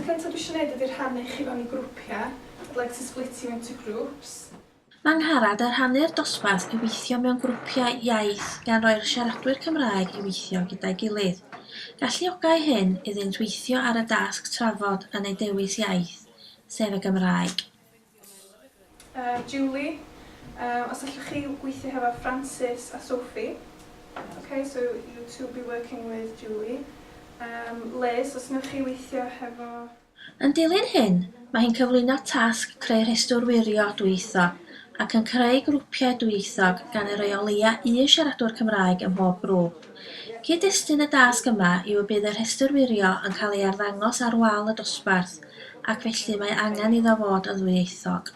cyntaf dwi eisiau gwneud ydy rhannu chi fewn i grwpiau. I'd like to split you into groups. Mae Angharad yn rhannu'r dosbarth i weithio mewn grwpiau iaith gan roi'r siaradwyr Cymraeg i weithio gyda'i gilydd. Galluogai hyn iddynt weithio ar y dasg trafod yn eu dewis iaith, sef y Gymraeg. Uh, Julie, um, os allwch chi gweithio hefo Francis a Sophie. Okay, so you two be working with Julie. Um, Liz, os wnewch chi weithio hefo... Yn dilyn hyn, mae hi'n cyflwyno tasg creu rhestr wirio dwyieithog ac yn creu grwpiau dwyieithog gan ei roi o leia' un siaradwr Cymraeg ym mhob grŵp. Cyd-destun y dasg yma yw y bydd y rhestr wirio yn cael ei arddangos ar wal y dosbarth ac felly mae angen iddo fod yn ddwyieithog.